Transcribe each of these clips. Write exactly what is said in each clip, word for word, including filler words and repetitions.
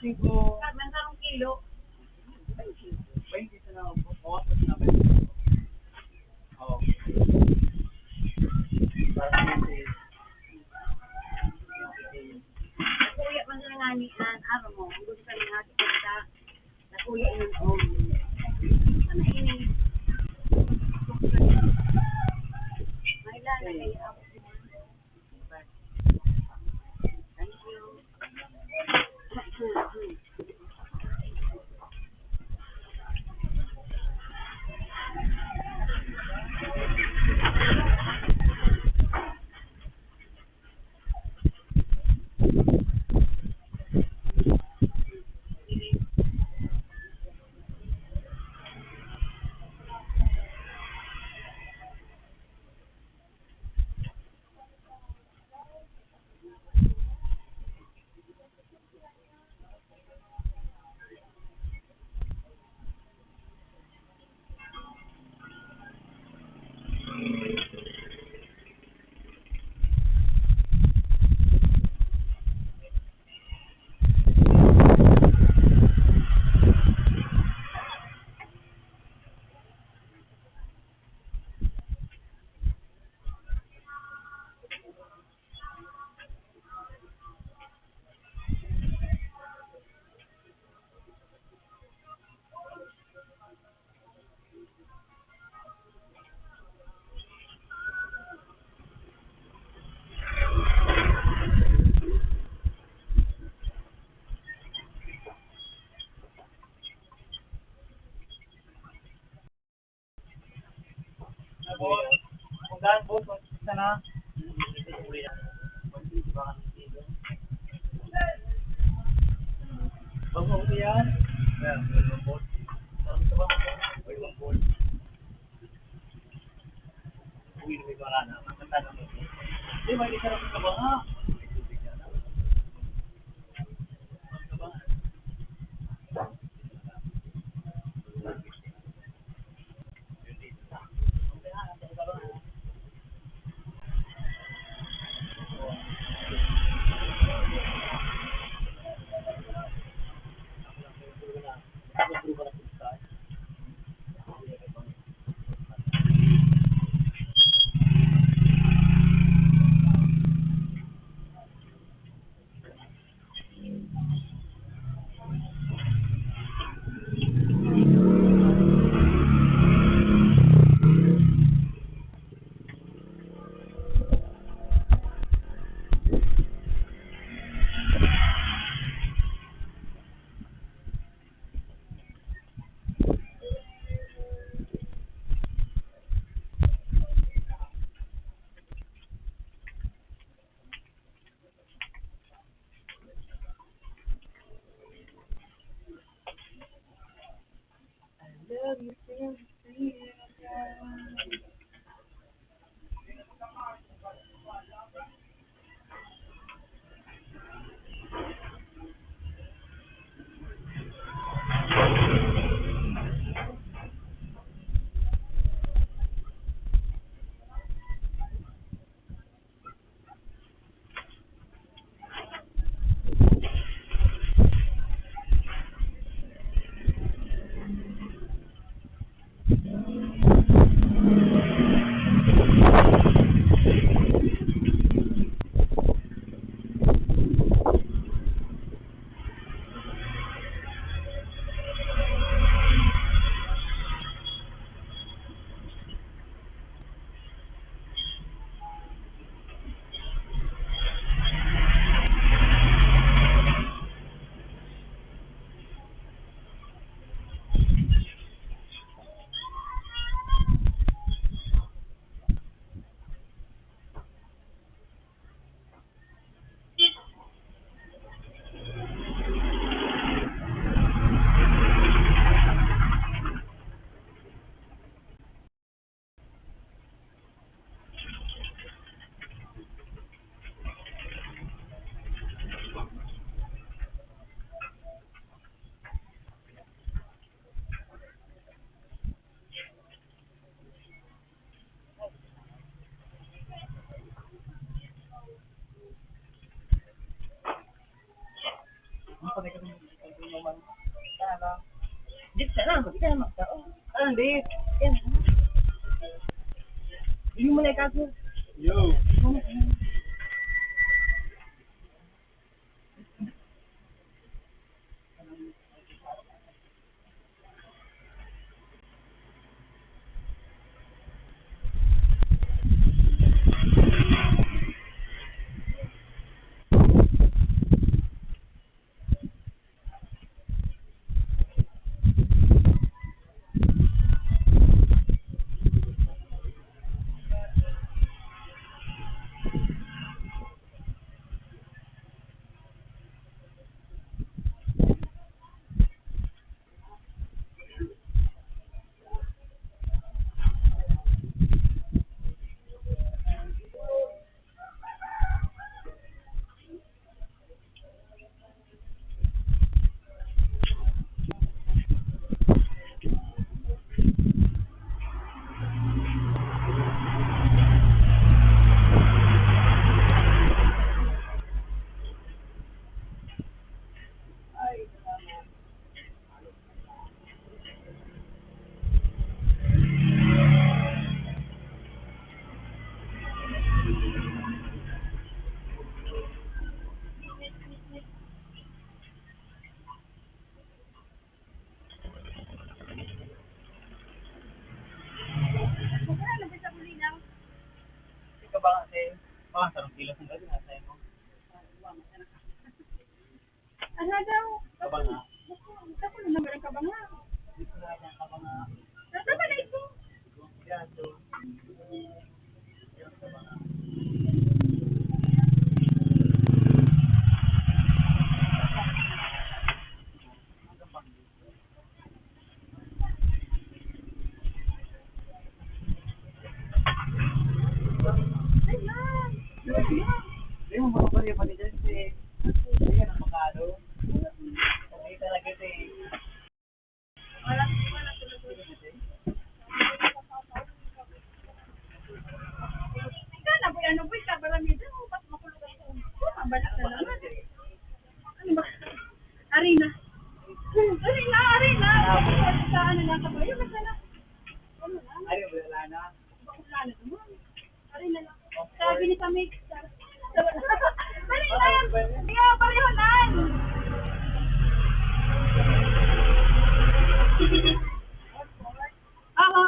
Singko. Nagkarong kilo. Baynte na, bawas na sa nabay. Oo. Parang Kuya man na nga ni Nan, aro mo, ang gusto kami nga kita, nakuya inon, oh. Sana ini. May lala, kaya ako. Thank you. Boss, kung saan, boss, kung saan na? Bago ko yan. Yan, boss. Parang sa bangko. Uy, may bangko. Uy, may bangko na. Ang kanta naman. Di ba, isa lang sa bangko? Ang bangko. Yan. Hindi mo na ikaso. Yo. Ikaw ba kasi, mga sarong kilos ang gabi, nasa mo. Ano daw? Kabanga. Ako na naman ang kabanga. Ito na lang kabanga. Tama na ito. Yan, so, yan, kabanga. Ayun, mga pare, pare dyan, si, ayan, ang mga ano. Sabi talaga, eh. Wala, wala talaga. Ikaw na, boy, ano, boy, kabalan nito, ba't makulog ako? Mabalik na naman. Ano ba? Arena. Arena, arena. Sa ano lang ka ba? Yung basta na. Ano na? Ay, wala na. Bakit wala na naman? Arena lang. Sabi ni Pamig, sa-, sa-, Arena. Kaya pareho na. Aha.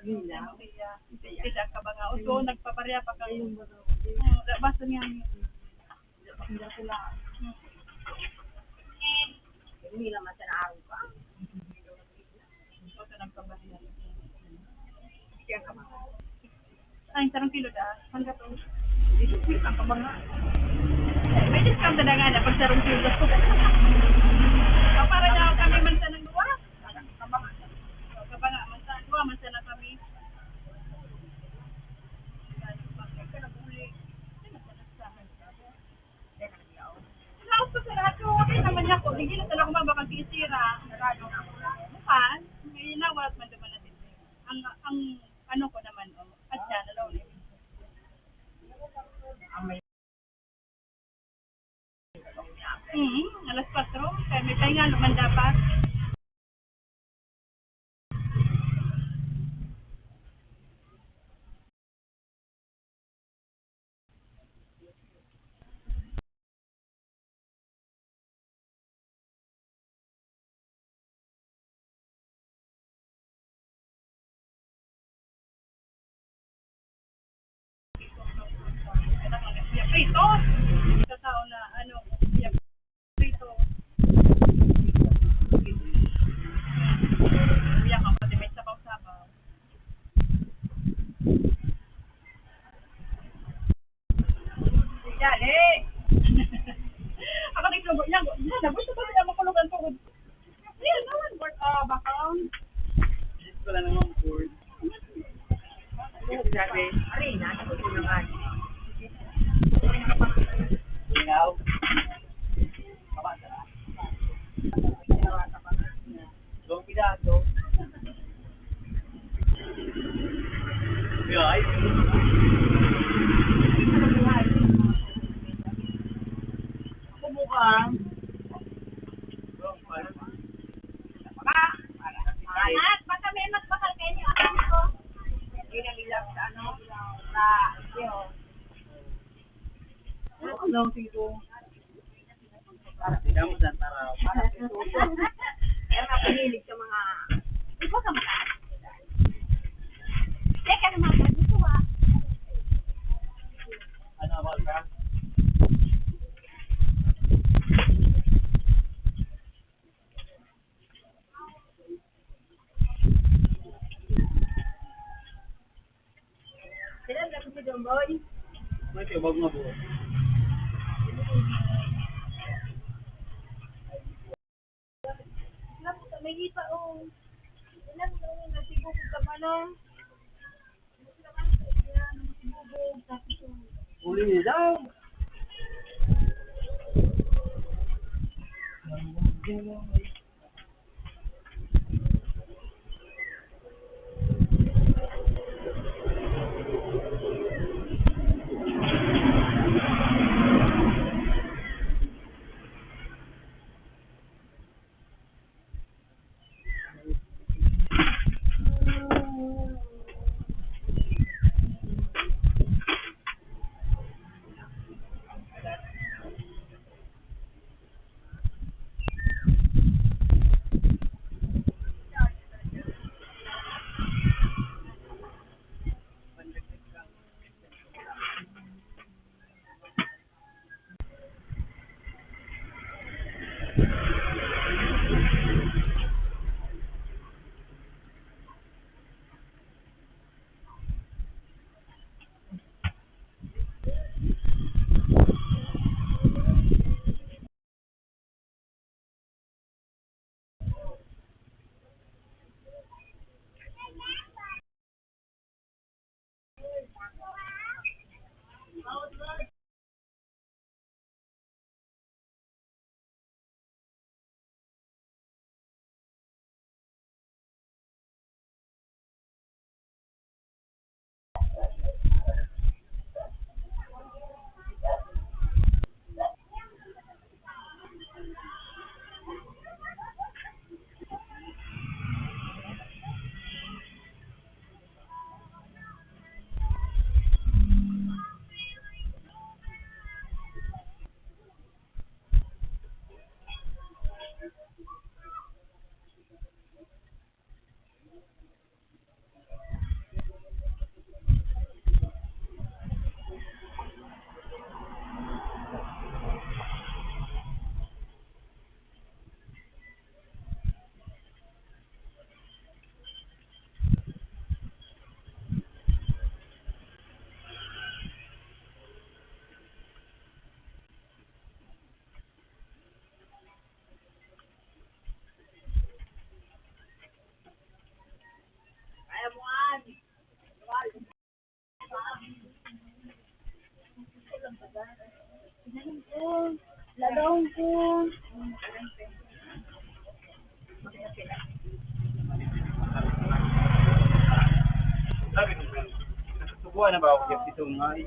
Yun lang. Kaya, kaya ka ba nga? O, so, nagpapareha pa kayo. Hmm, basta niya. Hindi sila. Hmm. Hindi naman siya naarog ka. Ay, sarong kilo da. Hangga to. Dito, ang kabanga. May discount na nga na pag sarong kilo. Ah, para niya kami man sa nang duwa. Kabanga. Kabanga, man sa duwa, man sa na kami. Laos ko sa lahat ko, okay naman niya po. Hindi na talaga mabakal si Isira. Bukan, may nawat man naman natin. Ang, ang ano ko naman, oh, at siya, nalaw na yun. Mm, alas kwatro, kaya may pahinga naman dapat. Prito. Sa tao na, ano, prito. Uya ka, pati may sabaw-sabaw. Dali. Ako nagsubo niya. Yan, nabot ko ba niya makulugan ko? Ayan, naman, board, ah, bakang. Wala namang board. Sabi, arena, sabi ko naman. Ikaw? Baba ka. Dalawang piraso. Guys. Long, sige po. Kaya mapahilig sa mga, di ba, kamukha? Teka naman, gusto ba? Ano, ako ka? Sila na si Jomboy. May tubag nga buo. May ipa, oh. Ilan, oh, nagsibog ka pa na. Uli daw. Lagaw ko. Sabi ko, "Subuhan na ba ako dito, May?"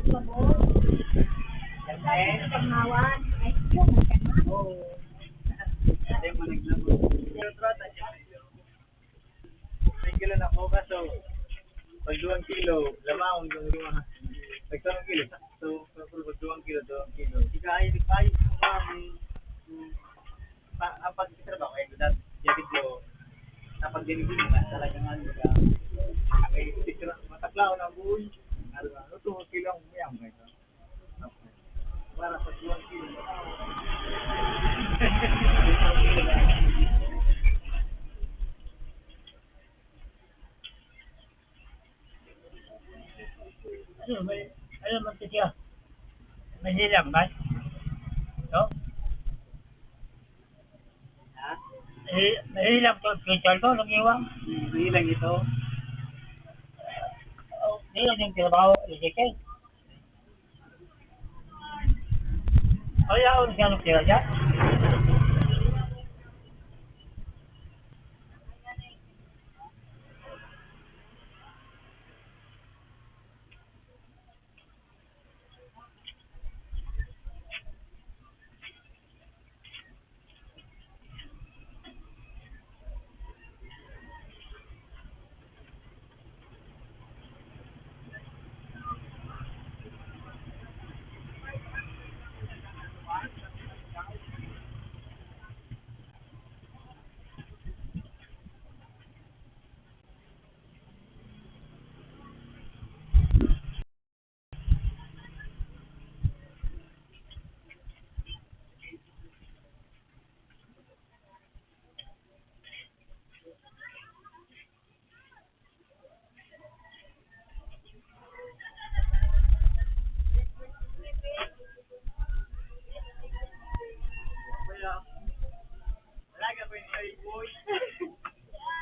Sabon. Ay, panghawan. Ay, yun, ang ganda. Oo. Hindi mo naglabot. Pero trata siya. May kilo na po, kaso pag duwang kilo, lamang ang duwang. Pag sarong kilo, sakto. Pero pag duwang kilo, duwang kilo. Ika ay, di pa, yung mga, pa, ang pagkitrabaho, eh, dati, dati ko, napag-delivery na, talaga nga, di ba? Ay, picture, mataklaw na, boy. Ano ba? Ano to, kailangan mo yan, ganito. Para sa duwang kilo. Ano, may, ano man siya? May hilang ba? No? Ha? May, may hilang po, picture ko, nag-iwan. May hilang ito. Oh, hilang yung trabaho, Ezekiel. Ay, yaon siya nung kaya dyan.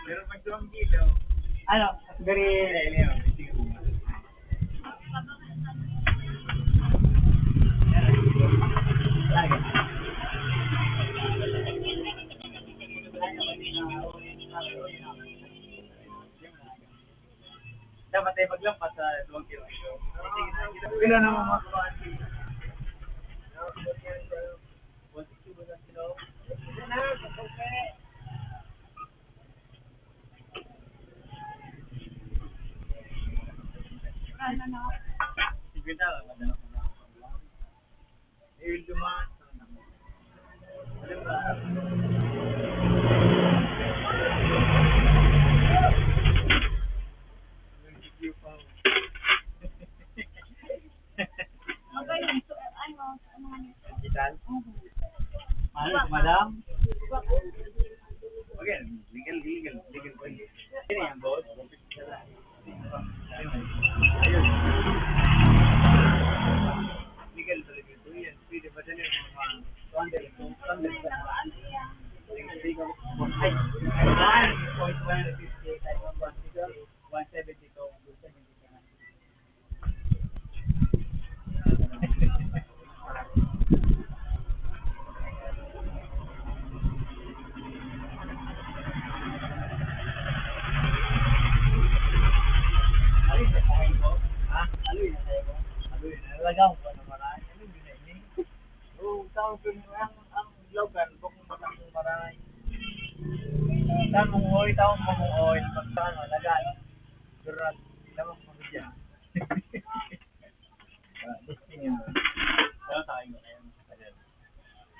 Pero pag duwang kilo. Ano? Very... Dapat tayo maglampas sa duwang kilo. Kilo na mga kabahan. Ano na? Sige na, madala ko na. Eh, dumaan. Magaling. So, ano, ano nga nito? Digital? Mhm. Ano, madam? Okay, legal, legal, legal po yun. Sino yan, boss? Ayun. Ayun. Legal talaga ito. Yan. Pwede ba dali ang mga two hundred, two hundred? Ay, one point one fifty times one fifty, one seventy to two seventy. Aloy na tayo po. Ha? Aloy na tayo po. Aloy na. Talaga akong pa naman. Ano yun na yun? Oo, tao ko yung ang, ang logan, bukong batang maray. Tamong oy, tamong oy, pagkano, lagaan. Durat, lamang mo siya. Ah, gusto niya. Pero sa akin, ayun.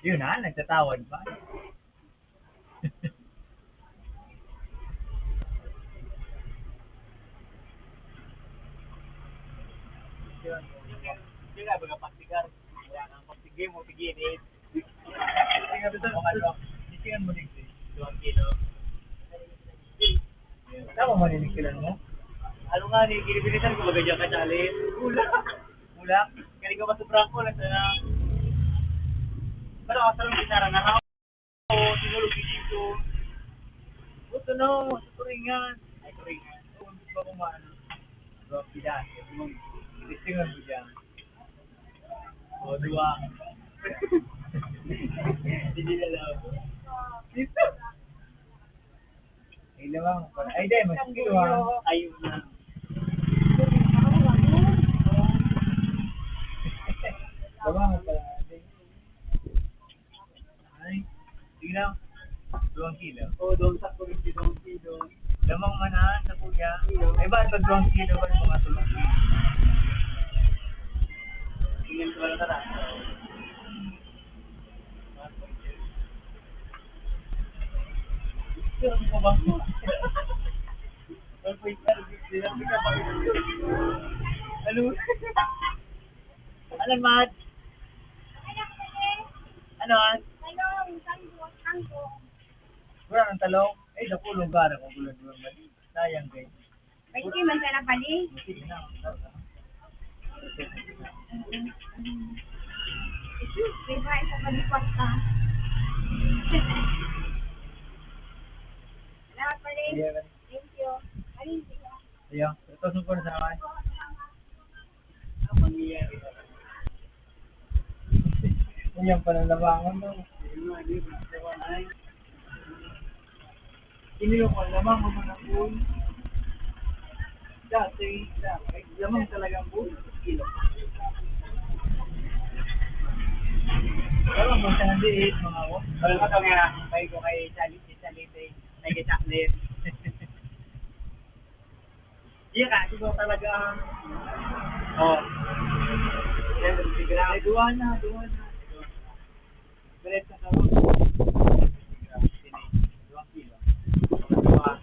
Yun na, nagtatawad pa. Yun. Yun nga, mga paksigar. Wala nang paksige mo, sige, eh. Sige, gusto mo, ano? Sige, mo, sige. Duwang kilo. Tama ba ninikilan mo? Ano nga ni, ginibinitan ko, baga dyan ka, Charlie? Wala. Wala. Galing ka ba sa Franco? Nasa na? Pero ako sa lang gitara na ako. Sinulog ni Tito. Buto na, sa Turingan. Ay, Turingan. Oo, hindi pa kumain. Dua pilas. Testingan mo dyan. O, dua. Hindi na lang. Dito. Ay, lawang. Ay, di, mas kilo, ha? Ayun na. Duwang kilo. Oo, duwang sako, duwang kilo. Lamang man, ah, sa kuya. Ay, ba, pag duwang kilo, ba, mga tulong kilo? Tingnan ko lang na. Pero ano ba? One point five, sinabi ka ba? Ano? Ano, Mad? Ano, Mad? Talong, talong, talong. Wala nang talong. Ay, naku, lugar ako, gulad-gulad. Sayang, guys. Pwede man sana pali. Sige na. May bahay sa palipas ka. Salamat pali. Sige, pali. Thank you. Ay, hindi na. Ayan, ito, sumpon sa akin. Ang mangyayari. Ayan, panalabangan daw. Iniwan ko, lamang mo man ang buhay. Dati, dati, lamang talaga ang buhay. Kilo. Pero ang mga nandito, mga, oh. Wala ka to nga, kay ko kay Charlie, si Charlie, eh. Nag-i-chocolate. Iya ka, ito talaga ang, oh. Yan, sige lang. Ay, duwa na, duwa na. Diretso sa road. Duwang kilo. Duwa.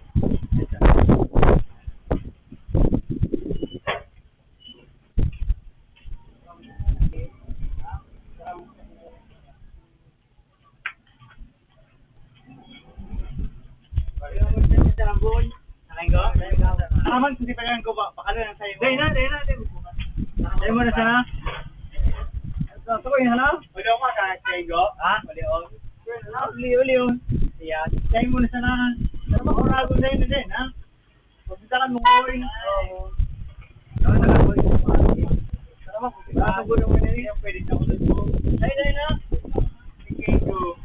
Aman, hindi pa yan ko ba? Pakalo lang sa'yo. Dahil na, dahil na, dahil na. Dahil mo na sana? Ito, ito ko yun, ano? Wala ko sa sa'yo. Ha? Wala ko. Uli, uli, oh. Yan. Dahil mo na sana. Ano ba kung rago sa'yo na din, ha? Pagbitangan mo ko, eh. Oo. Tama na, boy. Tama, pagbitangan mo na, eh. Pwede na ulit mo. Ay, dahil na. Thank you.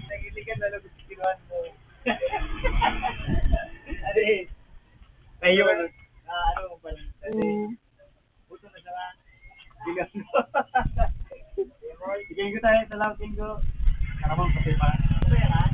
Nagilikan na lang sa kinuhan mo. Ade. Ayun. Ah, ano mo pala? Kasi, Mm. Buto na siya. Bilang. Sige ko tayo sa Lautien ko. Karamang pati pa. Ano yan, ha?